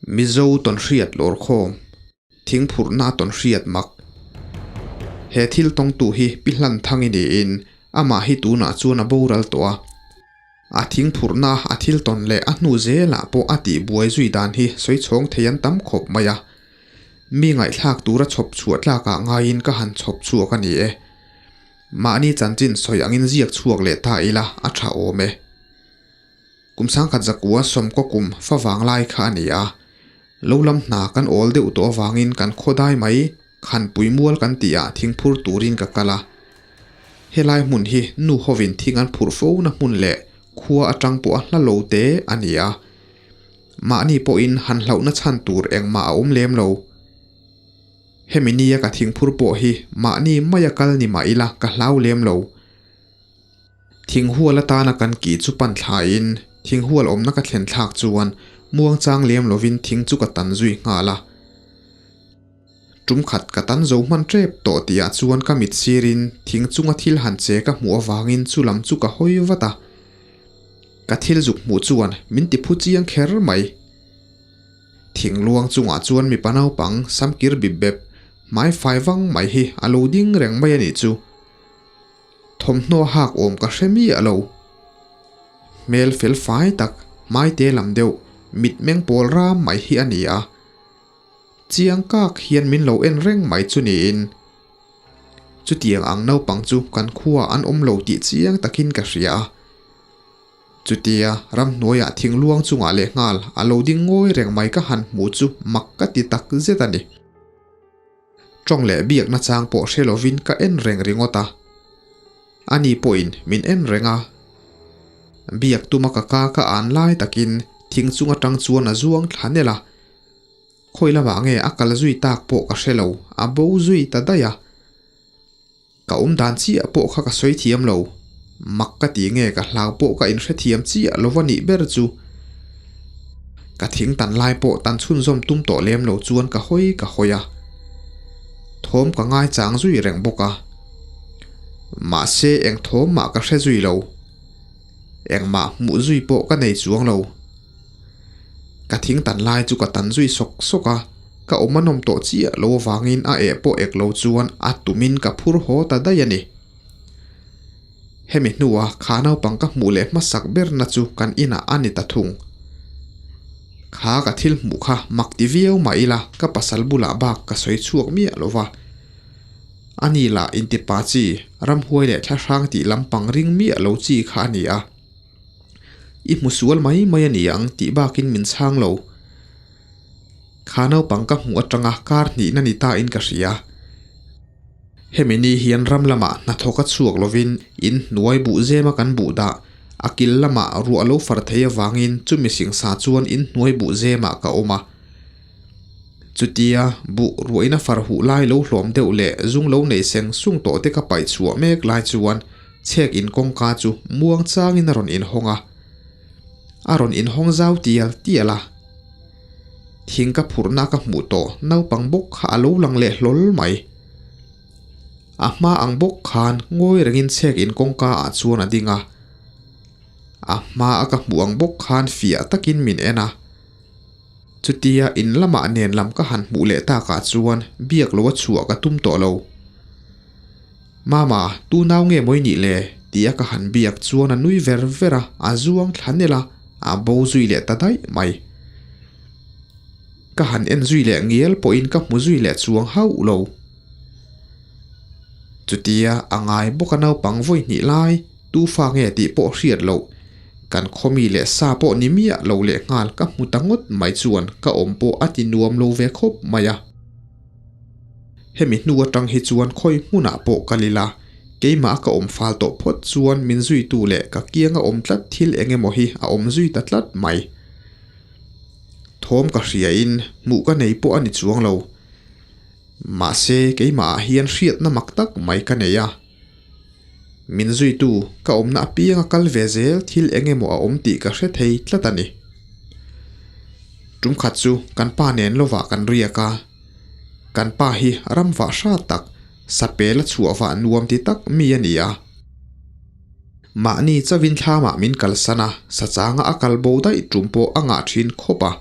Mizo tawnhriat lawrkhawm, thingphurhna tawnhriat mak. He thil tawngtu hi Pi Hlanthangi niin amah hi tunah chuan a boral tawh a. A thingphurhna a thil tawn leh a hnu zelah pawh a tihbuai zui dan hi sawi chhawng thei an tam khawp mai a. Mi ngaihthlak tura chhawp chhuah tlakah ngaiin ka han chhawp chhuak a ni e. Mahni chanchin sawi angin ziak chhuak leh ta ila a tha awm e. Kum sangkhat zakua sawmkaw kum fa vang lai kha a ni a, lo lam hna kan awl deuh tawh avangin kan khaw dai mai Khanpui mual kan tih ah thingphur turin ka kal a. Helai hmun hi nu hovin thing an phurh fo na hmun leh khua atang pawh a hla lo te a ni a. Mahni pawhin han hlauhna chhan tur engmah a awm lem lo. Hemi nia ka thingphur pawh hi mahni maia kal ni mah ila ka hlau lem lo. Thinghual atana kan kih chu pan thlaiin thinghual awmna ka thlen thlak chuan muangchang lem lovin thing chu ka tan zui nghal a. Tum khat ka tan zo hman tep tawh tihah chuan ka mit sirin thing chunga thil han che ka hmuh avangin chu lam chu ka hawi vat a. Ka thil zuk hmuh chuan min ti phu chiang kher mai. Thing luang chungah chuan mipa naupang samkir bip bep hmai fai vang mai hi a lo ding reng mai a nih chu. Thawmhnaw hak awm ka hre miah lo. Hmel fel fai tak, hmai te lam deuh, mitmeng pawl ram mai hi a ni a. Chiang kak hian min lo en reng mai chu niin. Chutiang ang naupang chu kan khuaah an awm lo tih chiang takin ka hria a. Chutia ramhnuaiah thingluang chungah lehnghal a lo ding ngawi reng mai ka han hmuh chu mak ka ti tak zet a ni. Tawng leh biakna chang pawh hre lovin ka en reng ringawt a. Ani pawhin min en reng a. Biak tuma ka ka ka an lai takin thing chung atang chuan a zuang thla nelh a. Khawi lamah nge a kal zui tak pawh ka hre lo, a bo zui ta daih a. Ka awm dan chiah pawh kha ka sawi thiam lo. Mak ka ti nge ka hlau pawh ka inhrethiam chiah lo va nih ber chu. Ka thing tan lai pawh tan chhunzawm tum tawh lem lo chuan ka hawi ka hawi a. Thawm ka ngai chang zui reng bawk a. Mahse eng thawm mah ka hre zui lo. Engmah hmuh zui pawh ka nei chuang lo. Ka thing tan lai chu ka tan zui sawk sawk a, ka awm a nawm tawh chiah lo avangin a eh pawh ek lo chuan a tumin ka phur haw ta daih a ni. Hemi hnua kha naupang ka hmuh leh hmasak berna chu kan inah a ni ta thung. Kha ka thil hmuh kha mak ti viau mah ila ka pasal bulah bak ka sawi chhuak miah lo va. Ani lah intipa chi, ramhuai leh thlahrang tih lampang ring miah lo chi kha a ni a. I hmu sual mai mai a ni ang tih bakin min chhang lo. Kha naupang ka hmuh atanga kar hnihna ni ta in ka hria. Hemi ni hian ram lamah hnathawk a chhuak lovin in hnuai buh zema kan buh dah a kil lamah ruah lo far thei avangin chumi singsa chuan in hnuai buh zemah ka awm a. Chutia buh ruahina far huh lai lo hlawm deuh leh zung lo nei seng sung tawh te ka paih chhuah mek lai chuan Chhek in kawngka chu muang changin a rawn inhawng a, a rawn inhawng zau tial tial a. Thing ka phurhna ka hmuh tawh naupang bawk kha a lo lang leh hlawl mai. A hma ang bawk khan ngawi rengin chhek in kawngka ah chuan a ding a. A hma a ka hmuh ang bawk khan fiah takin min en a. Chutia in lamah nen lam ka han hmuh leh takah chuan biak lo a chhuah ka tum tawh lo. Mama, tu nau nge mawi nih le? Tia ka han biak chuan a nui ver ver a, a zuang thla nelh a, a bo zui leh ta daih mai. Ka han en zui leh ngial pawhin ka hmu zui leh chuang hauh lo. Chutia a ngai bawk a naupang vawi hnih lai, tu fa nge tih pawh hriat loh, kan khawmi leh sa pawh ni miah lo leh nghal ka hmu ta ngawt mai chuan ka awm pawh a ti nuam lo ve khawp mai a. Hemi hnu atang hi chuan khawi hmunah pawh kal ila, keimah ka awm fal tawh phawt chuan min zuitu leh ka kianga awm tlat thil eng emaw hi a awm zui ta tlat mai. Thawm ka hriain hmuh ka nei pawh a ni chuang lo. Mahse keimahah hian hriatna mak tak mai ka nei a. Min zuitu ka awmna apianga kal ve zel thil eng emaw a awm tih ka hre thei tlat a ni. Tum khat chu kan pa nen lovah kan riak a. Kan pa hi ram vah hrat tak, sapel a chhuah vah nuam ti tak mi a ni a. Mahni chauhin thlamah min kalsan a, sachanga a kal bo daih tum pawh a ngah thin khawp a.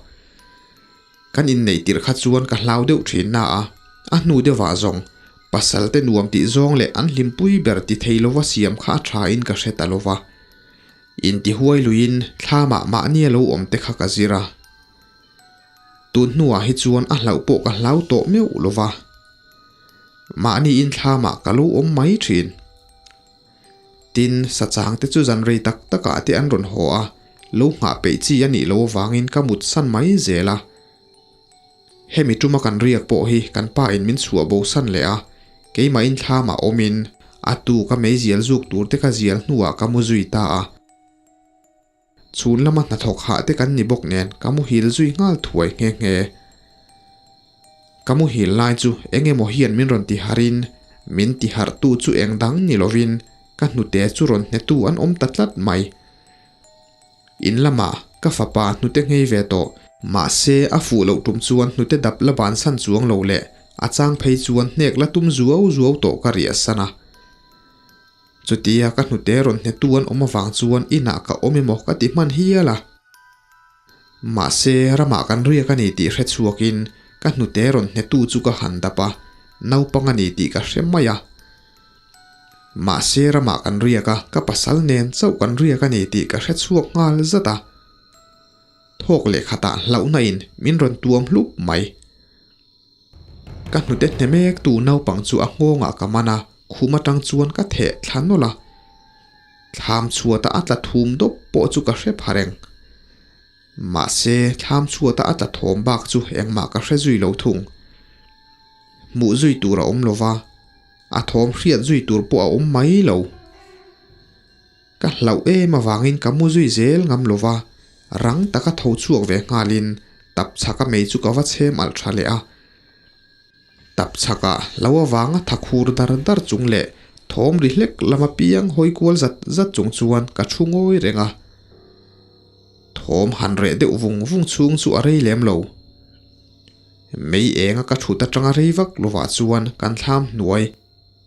Kan inneih tirh kha chuan ka hlau deuh thin na a, a hnu deuhah zawng pasal te nuam tih zawng leh an hlimpui ber ti thei lova siam kha a tha in ka hre ta lova. Intihuai luiin thlamah mahni a lo awm te kha ka zir a. Tun hnuah hi chuan a hlauh pawh ka hlau tawh meuh lova. Mahni in thlamah ka lo awm mai thin. Tin, sachang te chu zan rei tak takah te an rawn haw a, lo nghah peih chi a nih loh avangin ka mut san mai zel a. Hemi tuma kan riak pawh hi kan pa in min chhuah bo san leh a, keimah in thlamah awmin a tu ka meizial zuk tur te ka zial hnuah ka mu zui ta a. Chhun lama hnathawk hah te kan ni bawk nen ka muhil zui nghal thuai nghe nghe. Ka muhil lai chu eng emaw hian min rawn ti harhin min ti harhtu chu eng dang ni lovin ka hnute chu rawn hnetu an awm ta tlat mai. In lamah ka fapa hnute nghei ve tawh. Mahse a fuh loh tum chuan hnute dap la bansan chuang lo leh a chang phei chuan hnek la tum zuau zuau tawh ka riahsan a. Chutia ka hnute rawn hnetu an awm avang chuan inah ka awm emaw ka ti hman hial a. Mahse, ramah kan riak a ni tih hre chhuakin ka hnute rawn hnetu chu ka han dap a, naupang a ni tih ka hre mai a. Mahse, ramah kan riak a, ka pasal nen chauh kan riak a ni tih ka hre chhuak nghal zat a. Thawk leh khatah hlauhna in min rawn tuam hlup mai. Ka hnute hne mek tu naupang chu a nghawngah ka man a, khum atang chuan ka theh thla nawlh a. Thlam chhuata a tla thum dawp pawh chu ka hre pha reng. Mahse, thlam chhuata a tla thawm bak chu engmah ka hre zui lo thung. Hmuh zui tur a awm lo va, a thawm hriat zui tur pawh a awm mai lo. Ka hlauh em avangin ka mu zui zel ngam lo va, rang taka tho chhuak ve nghalin tap chhaka mei chu ka va chhem alh tha leh a. Tap chhakah lo avanga tha khur dar dar chung leh thawm ri hlek lama piang hawi kual zat zat chung chuan ka thu ngawi reng a. Thawm han reh deuh vung vung chhung chu a rei lem lo. Mei enga ka thut atanga rei vak lovah chuan kan thlam hnuai.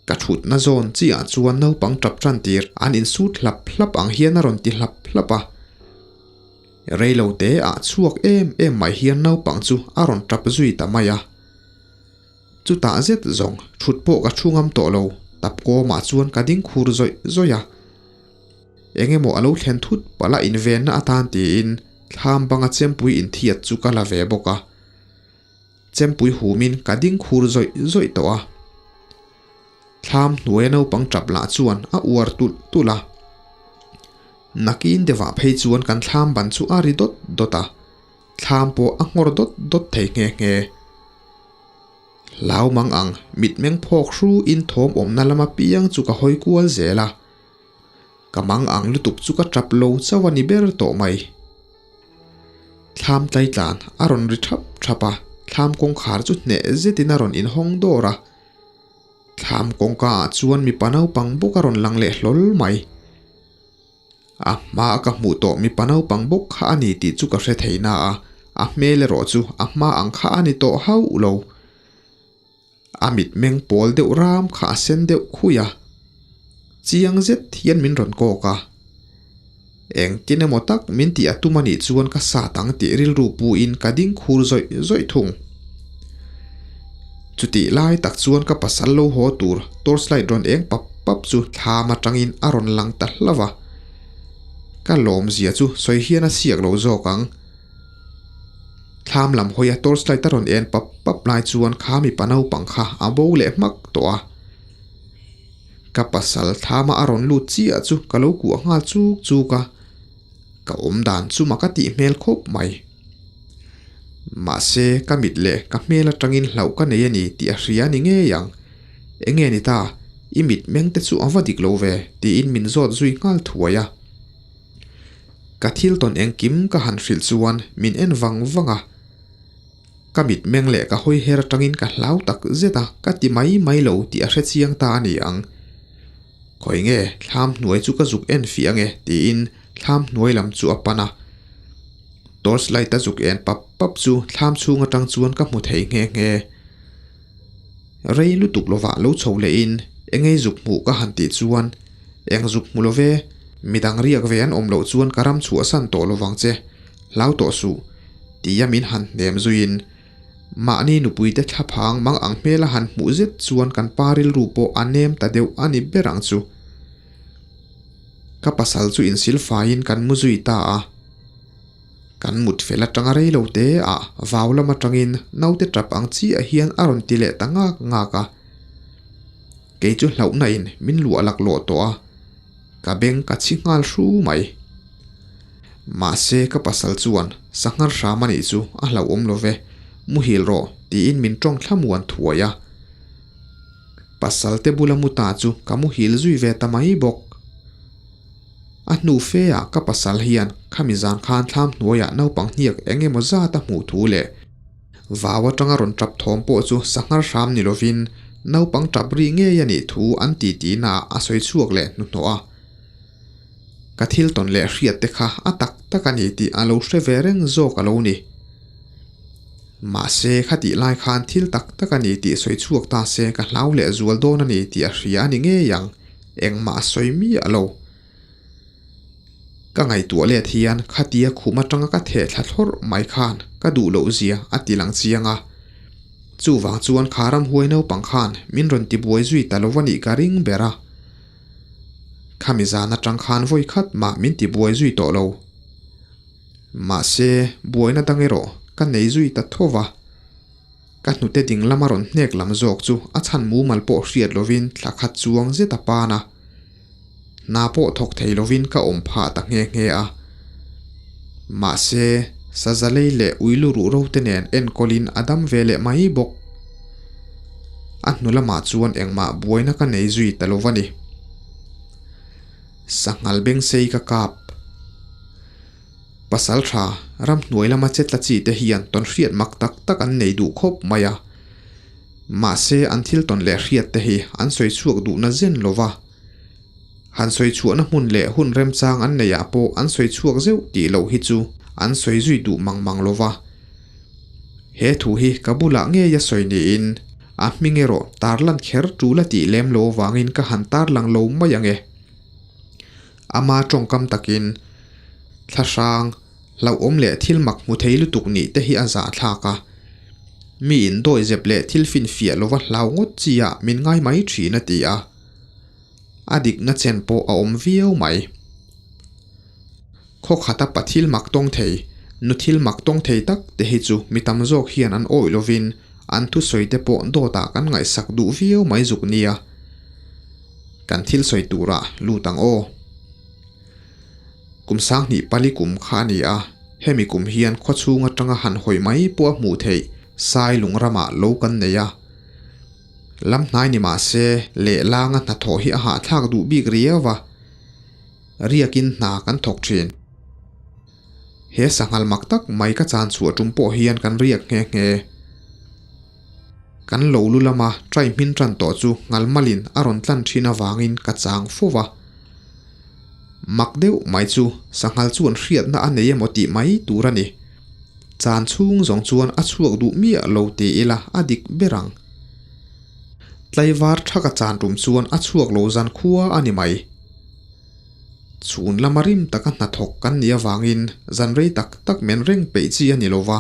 Ka thutna zawn chiah chuan naupang tap tan tir an insut hlap hlap ang hian a rawn ti hlap hlap a. Reilo te ah chhuak em em mai hian naupang chu a rawn tap zui ta mai a. Chutah zet zawng thut pawh ka thu ngam tawh lo, tap kawmah chuan ka ding khur zawih zawih a. Eng emaw a lo thlen thut palh a invenna atan tiin thlam banga chempui inthiat chu ka la ve bawk a. Chempui humin ka ding khur zawih zawih tawh a. Thlam hnuaia naupang tap lah chuan a uar tulh tulh a. Nakin deuhah phei chuan kan thlam ban chu a ri dawt dawt a, thlam pawh a nghawr dawt dawt thei nghe nghe. Hlau mang ang mitmeng phawk hru in thawm awmna lama piang chu ka hawi kual zel a. Ka mang ang lutuk chu ka tap lo chauh a ni ber tawh mai. Thlam tlaitlan a rawn ri thap thap a, thlam kawngkhar chu hneh zetin a rawn inhawng dawr a. Thlam kawngka ah chuan mipa naupang bawk a rawn lang leh hlawl mai. A hma a ka hmuh tawh mipa naupang bawk kha a ni tih chu ka hre thei na a, a hmel erawh chu a hma ang kha a ni tawh hauh lo. A mitmeng pawl deuh ram kha a sen deuh khui a, chiang zet hian min rawn kawk a. Engtin emaw tak min tih a tum a nih chuan ka sat ang tih rilru pu in ka ding khur zawih zawih thung. Chutih lai tak chuan ka pasal lo haw tur torchlight rawn eng pap pap chu thlam atangin a rawn lang ta hlauh a. Ka lawmzia chu sawi hian a siak lo zawk ang. Thlam lam hawia torchlight a rawn en pap pap lai chuan kha mipa naupang kha a bo leh hmak tawh a. Ka pasal thlama a rawn lut chiah chu ka lo kuah nghal chuk chuk a, ka awm dan chu mak a tih hmel khawp mai. Mahse ka mit leh ka hmel atangin hlauh ka nei a ni tih a hria ni ngei ang. Enge ni ta, i mit meng te chu a va dik lo ve tiin min zawt zui nghal thuai a. Ka thil tawn engkim ka han hrilh chuan min en vang vang a, ka mit meng leh ka hawi her atangin ka hlau tak zet a, ka ti mai mai lo tih a hre chiang ta a ni ang. Khawi nge thlam hnuai chu ka zuk en fih ange tiin thlam hnuai lam chu a pan a. Torch light a zuk en pap pap chu thlam chhung atang chuan ka hmu thei nghe nghe. Rei lutuk lovah lo chho lehin engei zuk hmuh ka han tih chuan eng zuk hmu lo ve, midang riak ve an awm loh chuan ka ram chhuahsan tawh lovang che, hlau tawh suh, tia min han hnem zuiin. Mahni nupuite thlaphang mang ang hmel a han hmuh zet chuan kan pa rilru pawh a nem ta deuh a ni ber ang chu. Ka pasal chu insil faiin kan mu zui ta a. Kan mut fel atanga rei lo te ah vau lam atangin naute tap ang chiah hian a rawn ti leh ta ngak ngak a. Kei chu hlauhna in min luah laklawh tawh a, ka beng ka chhi nghal hru mai. Mahse ka pasal chuan sanghar hram a nih chu a hlauhawm lo ve, muhil rawh tiin min tawng thlamuan thuai a. Pasal te bula mu ta chu ka muhil zui ve ta mai bawk. A hnu fe ah ka pasal hian khami zan khan thlam hnuaiah naupang hniak eng emaw zat a hmuh thu leh vau atanga rawn tap thawm pawh chu sanghar hram ni lovin naupang tap ri ngei a nih thu an ti tihna ah a sawi chhuak leh hnuhnawh a. Ka thil tawn leh hriat te kha a tak tak a ni tih a lo hre ve reng zawk a lo ni. Mahse, khatih lai khan thil tak tak a ni tih sawi chhuak ta se ka hlau leh zual dawn a ni tih a hria a ni ngei ang, engmah a sawi miah lo. Ka ngaihtuah let hian khatia khum atanga ka theh thla thlawrh mai khan ka duh loh zia a ti lang chiang a. Chuvang chuan kha ramhuai naupang khan min rawn tibuai zui ta lo a nih ka ring ber a. Khami zan atang khan vawi khat mah min tibuai zui tawh lo. Mahse, buaina dang erawh ka nei zui ta tho va. Ka hnute ding lama rawn hnek lam zawk chu a chhan mumal pawh hriat lovin thla khat chuang zet a pan a. Hna pawh thawk thei lovin ka awm phah ta nghe nghe a. Mahse, Sazalei leh Uilu ruhro te nen enkawlin a dam ve leh mai bawk. A hnu lamah chuan engmah buaina ka nei zui ta lo va ni. Sanghal bengsei ka kap. Pasal tha, ramhnuai lama che tla chi te hian tawn hriat mak tak tak an nei duh khawp mai a. Mahse an thil tawn leh hriat te hi an sawi chhuak duhna zen lo va. Han sawi chhuahna hmun leh hun remchang an neihah pawh an sawi chhuak zeuh tih loh hi chu an sawi zui duh mang mang lo va. He thu hi ka bulah ngei a sawi niin a hming erawh tarlan kher tul a tih lem lo avangin ka han tarlang lo mai ang e. Ama tawngkam takin thlahrang, hlauhawm leh thil mak hmu thei lutuk nih te hi a zahthlak a. Mi indawi zep leh thil finfiah lova hlau ngawt chi ah min ngai mai thin a ti a. A dikna chen pawh a awm viau mai. Khaw khata pa thil mak tawng thei, nu thil mak tawng thei tak te hi chu mi tam zawk hian an awih lovin an thusawi te pawh dawtah kan ngaihsak duh viau mai zuk nia. Kan thil sawi turah lut ang aw. Kum sanghnih pali kum kha a ni a, hemi kum hian khaw chhung atanga han hawi mai pawh a hmuh theih Sai lung ramah lo kan nei a. Lam hnai ni mah se lehlanga hnathawh hi a hahthlak duh bik riau a. Riakin hna kan thawk thin. He sanghal mak tak mai ka chan chhuah tum pawh hian kan riak nghe nghe. Kan lo lu lama trai hmin tan tawh chu nghal malin a rawn tlan thin avangin ka chang fo va. Mak deuh mai chu sanghal chuan hriatna a nei emaw tih mai tur a ni. Chan chhung zawng chuan a chhuak duh miah lo ti ila a dik ber ang. Tlaivar thaka chan tum chuan a chhuak lo zan khua a ni mai. Chhun lama rim taka hnathawk kan nih avangin zan rei tak tak men reng peih chi a ni lo va.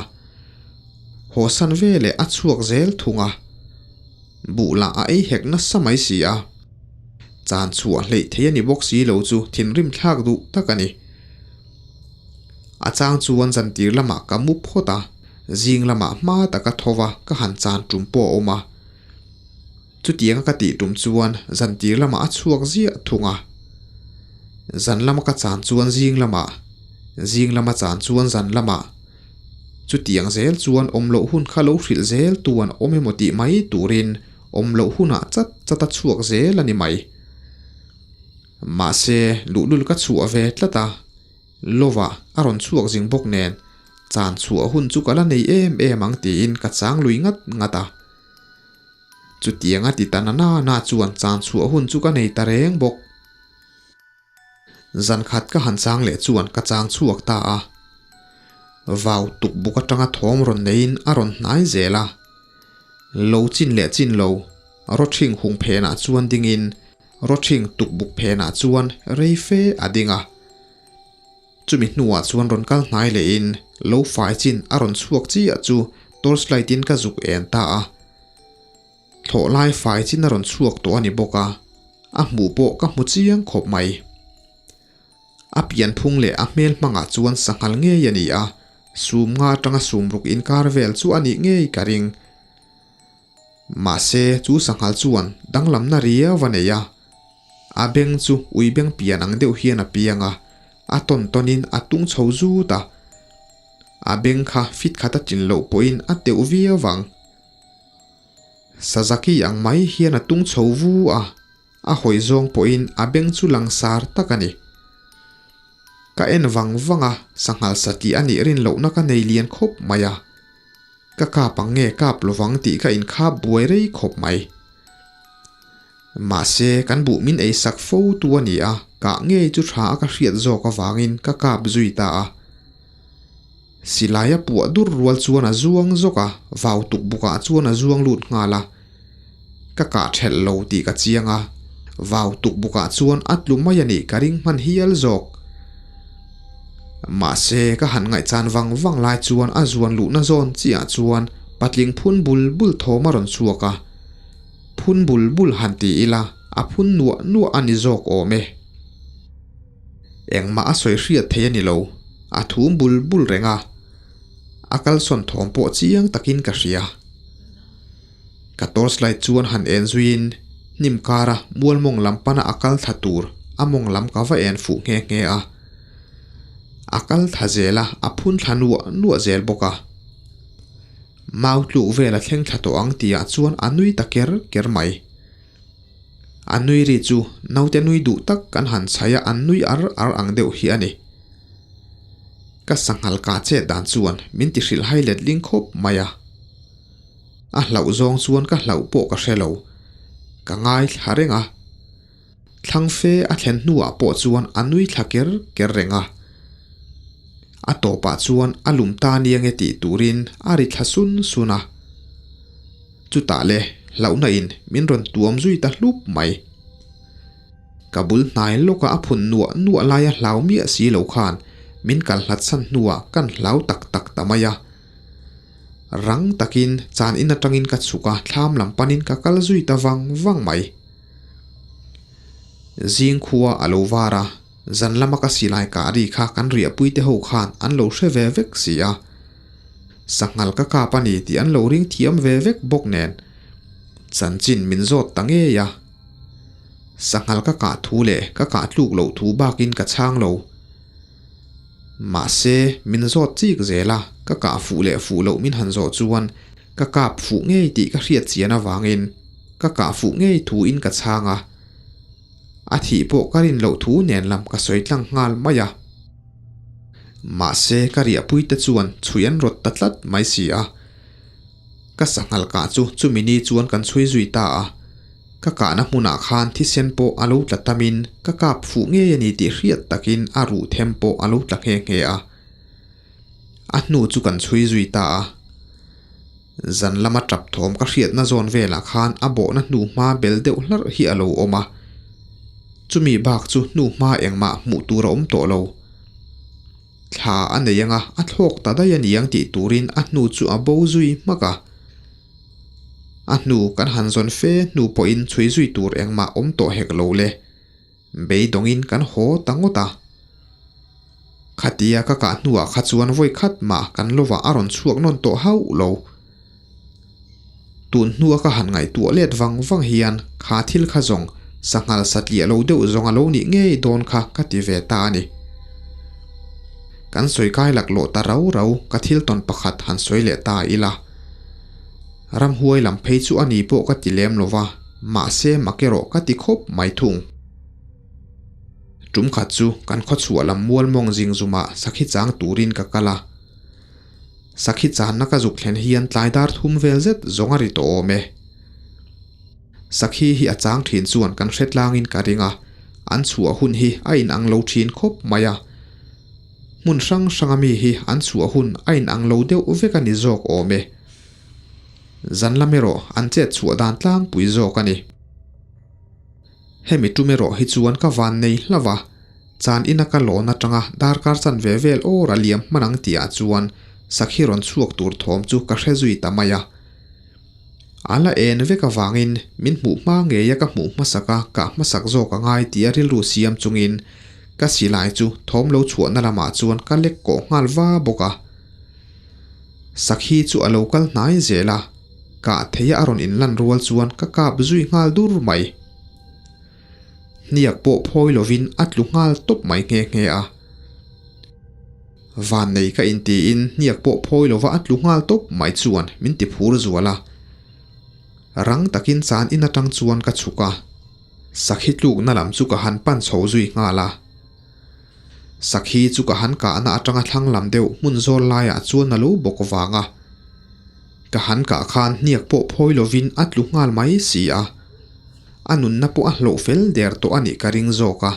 Hawsan veleh a chhuak zel thung a. Buh lah a ei hek nasa mai si a. Chan chhuah hleih thei a ni bawk si lo chu thinrim thlak duh tak a ni. A chang chuan zantir lamah ka mu phawt a, zing lamah hma taka tho va ka han chan tum pawh a awm a. Chutianga ka tih tum chuan zantir lamah a chhuak ziah thung a. Zan lama ka chan chuan zing lamah, zing lama chan chuan zan lamah. Chutiang zel chuan awm loh hun kha lo hrilh zel tu an awm emaw tih mai turin awm loh hunah chat chat a chhuak zel a ni mai. Mahse, luhlul ka chhuah ve tlat a, Lova a rawn chhuak zing bawk nen chan chhuah hun chu ka la nei em em ang tiin ka chang lui ngat ngat a. Chutiang a ti ta na na chuan chan chhuah hun chu ka nei ta reng bawk. Zan khat ka han chang leh chuan ka chang chhuak ta a. Vau tuk buk atanga thawm rawn neiin a rawn hnai zel a. Lo chin leh chin lo, rawthing hung phenah chuan dingin rawthing tuk buk phenah chuan rei fe a ding a. Chumi hnuah chuan rawn kal hnai lehin lo fai chin a rawn chhuak chiah chu Torchlight in ka zuk en ta a. Thlawh lai fai chin a rawn chhuak tawh a ni bawk a, a hmuh pawh ka hmu chiang khawp mai. A pianphung leh a hmel hmangah chuan sanghal ngei a ni a, sum nga atanga sum ruk inkar vel chu a nih ngei ka ring. Mahse, chu sanghal chuan danglamna riau a nei a, a beng chu ui beng pian ang deuh hian a piang a, a tawn tawnin a tung chho zut a. A beng kha fit khat a tlin loh pawhin a teuh viau vang. Sazaki ang mai hian a tung chho vu a, a hawi zawng pawhin a beng chu langsar tak a ni. Ka en vang vang a, sanghal satih a nih rin lohna ka nei lian khawp mai a. Ka kap ang nge kap lovang tih ka inkhap buai rei khawp mai. Mahse, kan buh min ei sak fo tu a ni a, kah ngei chu tha a ka hriat zawk avangin ka kap zui ta a. Silai a puah dur rual chuan a zuang zawk a, vau tuk bukah chuan a zuang lut nghal a. Ka kah thelh lo tih ka chiang a, vau tuk bukah chuan a tlu mai a nih ka ring hman hial zawk. Mahse, ka han ngaihchan vang vang lai chuan a zuan luhna zawn chiah chuan patling phun bul bul thawm a rawn chhuak a. Phun bul bul han ti ila, a phun nuah nuah a ni zawk awm e. Engmah a sawi hriat thei a ni lo, a thum bul bul reng a, a kalsawn thawm pawh chiang takin ka hria. Ka torchlight chuan han en zuiin hnim kara mual mawng lam pana a kal thla tur a mawng lam ka va en fuh nghe nghe a. A kal thla zel a, a phun thla nuah nuah zel bawk a. Mau tluk vel a thleng thla tawh ang tihah chuan a nui ta ker ker mai. A nui ri chu naute nui duh tak kan han chhaih a, an nui ar ar ang deuh hi a ni. Ka sanghal kah chet dan chuan min ti hrilh hai let ling khawp mai a. A hlauh zawng chuan ka hlauh pawh ka hre lo. Ka ngaithla reng a. Thlang fe a thlen hnuah pawh chuan a nui thla ker ker reng a. A tawpah chuan a lum ta nia nge tih turin a ri thla sun sun a. Chutah le hlauhna in min rawn tuam zui ta hlup mai. Ka bul hnai lawka a phun nuah nuah laia hlau miah si lo khan min kal hlat san hnuah kan hlau tak tak ta mai a. Rang takin chan in atangin ka chhuk a, thlam lam panin ka kal zui ta vang vang mai. Zing khua a lo var a, zan lama ka silai kah ri kha kan riahpui te ho khan an lo hre ve vek si a. Sanghal ka kap a ni tih an lo ring thiam ve vek bawk nen chanchin min zawt ta ngei a. Sanghal ka kah thu leh ka kah tluk loh thu bakin ka chhang lo. Mahse, min zawt chik zel a, ka kah fuh leh fuh loh min han zawh chuan ka kap fuh ngei tih ka hriat chian avangin ka kah fuh ngei thuin ka chhang a. A thih pawh ka rin loh thu nen lam ka sawi tlang nghal mai a. Mahse, ka riahpui te chuan chhui an rawt ta tlat mai si a. Ka sanghal kah chu chumi ni chuan kan chhui zui ta a. Ka kahna hmunah khan thisen pawh a lo tla tamin ka kap fuh ngei a ni tih hriat takin a ruh them pawh a lo tla nghe nghe a. A hnu chu kan chhui zui ta a. Zan lama tap thawm ka hriatna zawn velah khan a bawhna hnu hma bel deuh hlarh hi a lo awm a. Chumi bak chu hnu hma engmah hmuh tur a awm tawh lo. Thla a nei anga a thlawk ta daih a ni ang tih turin a hnu chu a bo zui hmak a. A hnu kan han zawn fe hnu pawhin chhui zui tur engmah awm tawh hek lo le. Beidawngin kan haw ta ngawt a. Khatia ka kah hnuah kha chuan vawi khat mah kan lovah a rawn chhuak nawn tawh hauh lo. Tun hnua ka han ngaihtuah let vang vang hian kha thil kha zawng sanghal satliah lo deuh zawng a lo nih ngei dawn kha ka ti ve ta a ni. Kan sawi kai laklawh ta rau rau ka thil tawn pakhat han sawi leh ta ila. Ramhuai lam phei chu a ni pawh ka ti lem lo va, mahse mak erawh ka ti khawp mai thung. Tum khat chu kan khawchhuah lam mual mawng zing zumah sakhi chang turin ka kal a. Sakhi channa ka zuk thlen hian tlai dar thum vel zet zawng a ri tawh awm e. Sakhi hi a chang thin chuan kan hre tlangin ka ring a, an chhuah hun hi a inang lo thin khawp mai a. Hmun hrang hranga mi hi an chhuah hun a inang lo deuh vek a ni zawk awm e. Zan lam erawh an chet chhuah dan tlangpui zawk a ni. Hemi tum erawh hi chuan ka van nei hlauh a, chan ina ka lawn atanga darkar chan ve vel awr a liam hman ang tihah chuan. Sakhi rawn chhuak tur thawm chu ka hre zui ta mai a. A la en vek avangin min hmuh hma ngeia ka hmuh hmasak a, kah hmasak zawk a ngai tih a rilru siam chungin ka silai chu thawm lo chhuahna lamah chuan ka lek kawh nghal va bawk a. Sakhi chu a lo kal hnai zel a, kah theia a rawn inlan rual chuan ka kap zui nghal dur mai. Hniak pawh phawi lovin a tlu nghal tawp mai nghe nghe a. Vannei ka intiin hniak pawh phawi lova a tlu nghal tawp mai chuan min ti phur zual a. Rang takin chan in atang chuan ka chhuk a, sakhi tlukna lam chu ka han pan chho zui nghal a. Sakhi chu ka han kahna atanga thlang lam deuh hmun zawl laiah chuan a lo bawk vang a. Ka han kah khan hniak pawh phawi lovin a tlu nghal mai si a. A nunna pawh a hlawh fel der tawh a nih ka ring zawk a.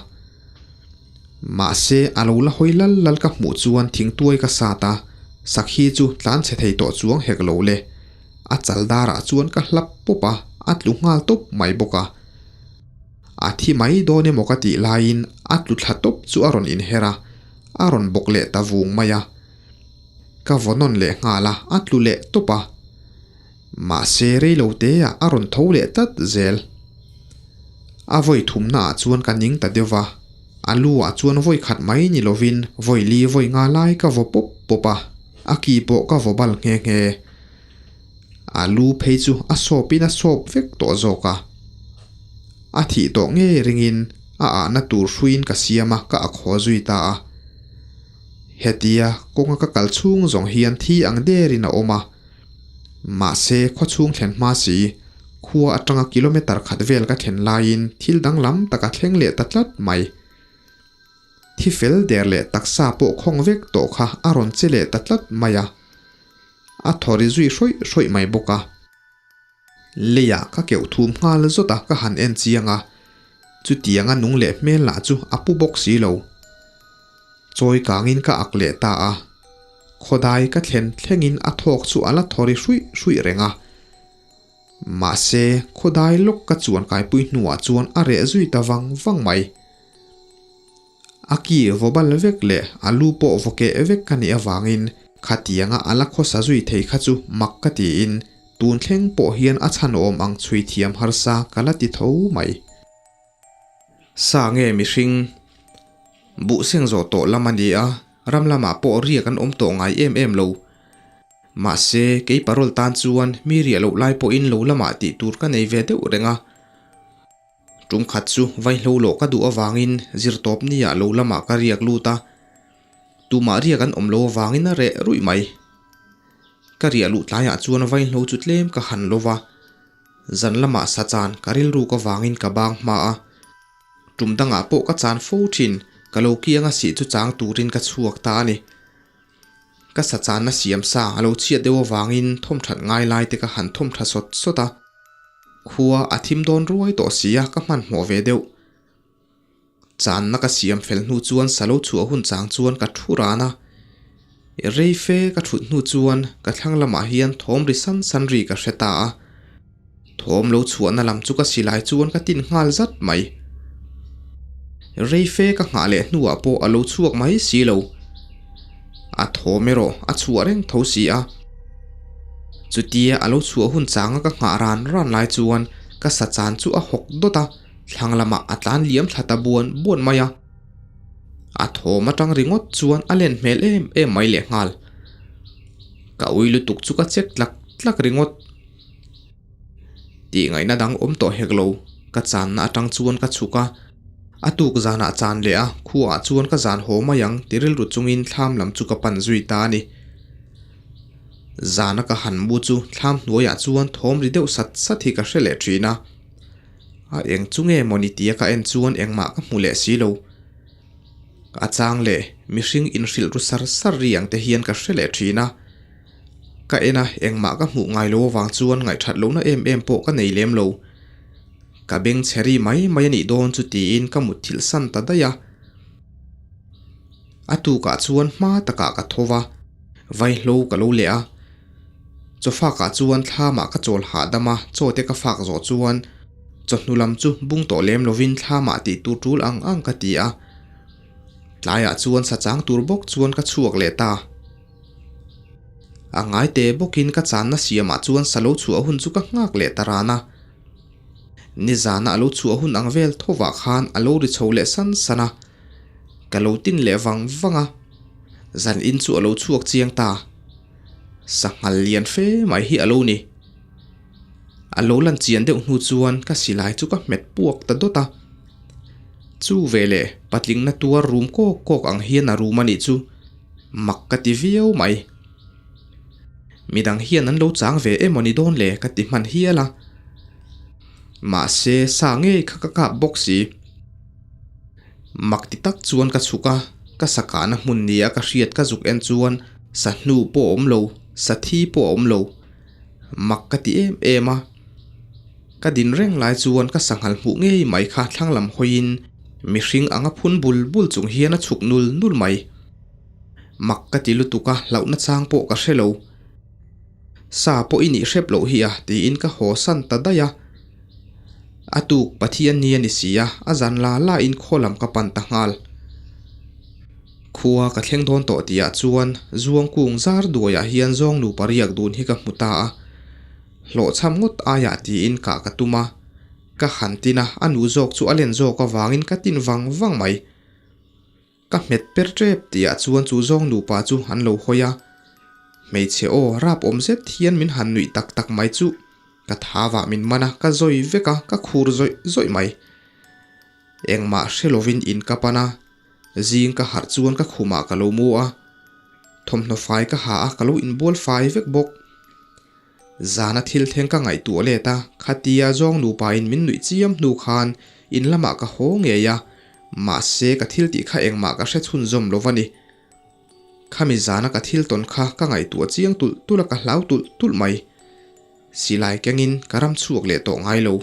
Mahse, a lo la hawi lal lal ka hmuh chuan thingtuai ka sat a, sakhi chu tlan chhe thei tawh chuang hek lo le. A chal darah chuan ka hlap pawp a, a tlu nghal tawp mai bawk a. A thi mai dawn emaw ka tih laiin a tlu thla tawp chu a rawn inher a, a rawn bawk leh ta vung mai a. Ka vaw nawn leh nghal a, a tlu leh tawp a. Mahse, rei lo teah a rawn tho leh tlat zel. A vawi thumnaah chuan ka ning ta deuh va, a lu ah chuan vawi khat mai ni lovin vawi li vawi nga lai ka vaw pawp pawp a, a ki pawh ka vaw bal nghe nghe. A lu phei chu a sawpin a sawp vek tawh zawk a. A thih tawh ngei ringin a ahna tur hruiin ka siam a, ka akhaw zui ta a. Hetia kawnga ka kal chhung zawng hian thi ang derin a awm a. Mahse, khaw chhung thlen hma si, khua atanga kilometre khat vel ka thlen laiin thil danglam tak a thleng leh ta tlat mai. Thi fel der leh taksa pawh khawng vek tawh kha a rawn che leh ta tlat mai a. A thaw ri zui hrawih hrawih mai bawk a. Leiah ka keuh thum nghal zawt a ka han en chiang a, chutianga nung leh hmel lah chu a pu bawk si lo. Chawi kangin ka ak leh ta a, khawdai ka thlen thlengin a thawk chu a la thaw ri hruih hruih reng a. Mahse, khawdai lawk ka chuan kaipui hnuah chuan a reh zui ta vang vang mai. A ki vaw bal vek leh a lu pawh vaw keh vek ka nih avangin khatianga a la khawsa zui thei kha chu mak ka tiin tun thleng pawh hian a chhan awm ang chhui thiam harsa ka la ti tho mai. Sa nge mihring? Buh seng zawh tawh lam a ni a, ram lamah pawh riak an awm tawh ngai em em lo. Mahse, kei parol tan chuan mi riah loh lai pawhin lo lamah tih tur ka nei ve deuh reng a. Tum khat chu vaihlo lawh ka duh avangin zirtawp nia lo lamah ka riak lut a, tumah riak an awm lo avangin a reh ruih mai. Ka riah luh tlaiah chuan vaihlo chu tlem ka han lo va, zan lamah sa chan ka rilruk avangin ka bang hma a. Tum dangah pawh ka chan fo thin, ka lo kianga sih chu chang turin ka chhuak ta a ni. Ka sa channa siam sa a lo chhiat deuh avangin thawmthat ngai lai te ka han thawmtha sawt sawt a. Khua a thim dawn ruai tawh si a, ka hmanhmawh ve deuh. Channa ka siam fel hnu chuan sa lo chhuah hun chang chuan ka thu ran a. Rei fe ka thut hnu chuan ka thlang lamah hian thawm ri san san ri ka hre ta a. Thawm lo chhuahna lam chu ka silai chuan ka tin nghal zat mai. Rei fe ka nghah leh hnuah pawh a lo chhuak mai si lo. A thawm erawh a chhuah reng tho si a. Chutia a lo chhuah hun changa ka nghah ran ran lai chuan ka sa chan chu a hawk dawt a, thlang lamah a tlan liam thla ta buan buan mai a. A thawm atang ringawt chuan a len hmel em em mai lehnghal. Ka ui lutuk chu ka chek tlak tlak ringawt. Tih ngaihna dang awm tawh hek lo, ka channa atang chuan ka chhuk a, a tuk zanah chan leh a, khuaah chuan ka zan haw mai ang ti rilru chungin thlam lam chu ka pan zui ta a ni. Zana ka han mu chu thlam hnuaiah chuan thawm ri deuh sat sat hi ka hre leh thin a, a eng chu nge mawni tia ka en chuan engmah ka hmu leh si lo. A chang leh mihring inhrilh ru sar sar ri ang te hian ka hre leh thin a. Ka en a, engmah ka hmuh ngai lo avang chuan ngaihthat lohna em em pawh ka nei lem lo. Ka beng chhe ri mai mai a nih dawn chu tiin ka mutthilh san ta daih a. A tukah chuan hma takah ka tho va, vaihlo ka lo leh a. Chawfakah chuan thlamah ka chawl hahdam a, chaw te ka fak zawh chuan chawhnu lam chu bung tawh lem lovin thlamah tih tur tul ang ang ka ti a. Tlaiah chuan sa chang tur bawk chuan ka chhuak leh ta. A ngai te bawkin ka channa siamah chuan sa lo chhuah hun chu ka nghak leh ta ran a. Nizana a lo chhuah hun ang vel thovah khan a lo ri chho leh san san a. Ka lo tin leh vang vang a. Zan in chu a lo chhuak chiang ta. Sanghal lian fe mai hi a lo ni. A lo lan chian deuh hnu chuan ka silai chu ka hmet puak ta dawt a. Chu veleh patlingna tuar rum kawk kawk ang hian a rum a nih chu mak ka ti viau mai. Midang hian an lo chang ve emaw ni dawn le ka ti hman hial a. Mahse sa ngei kha ka kap bawk si. Mak ti tak chuan ka chhuk a, ka sa kahna hmun nia ka hriat ka zuk en chuan sa hnu pawh a awm lo, sa thi pawh a awm lo. Mak ka ti em em a. Ka din reng lai chuan ka sanghal hmuh ngei mai kha thlang lam hawiin mihring anga phun bul bul chung hian a chhuk nul nul mai. Mak ka ti lutuk a, hlauhna chang pawh ka hre lo. Sa pawh i nih hrep loh hi a tiin ka haw san ta daih a. A tuk Pathian ni a ni si a, a zan la la in khaw lam ka pan ta nghal. Khua ka thleng dawn tawh tih ah chuan Zuang kung zar duai ah hian zawng nupa riak dun hi ka hmu ta a. Hlawhchham ngawt aiah tiin kah ka tum a. Ka han tin a, a nu zawk chu a len zawk avangin ka tin vang vang mai. Ka hmet per tep tih ah chuan chu zawng nupa chu an lo hawi a. Hmeichhe aw rap awm zet hian min han nuih tak tak mai chu ka thavah min man a, ka zawi vek a, ka khur zawih zawih mai. Engmah hre lovin in ka pan a, zing ka harh chuan ka khumah ka lo mu a. Thawmhnaw fai ka ha a, ka lo inbual fai vek bawk. Zana thil thleng ka ngaihtuah let a, khatia zawng nupain min nuih chiam hnu khan in lamah ka haw ngei a, mahse ka thil tih kha engmah ka hre chhunzawm lo va ni. Khami zana ka thil tawn kha ka ngaihtuah chiang tulh tulh a ka hlau tulh tulh mai. Silai kengin ka ram chhuak leh tawh ngai lo.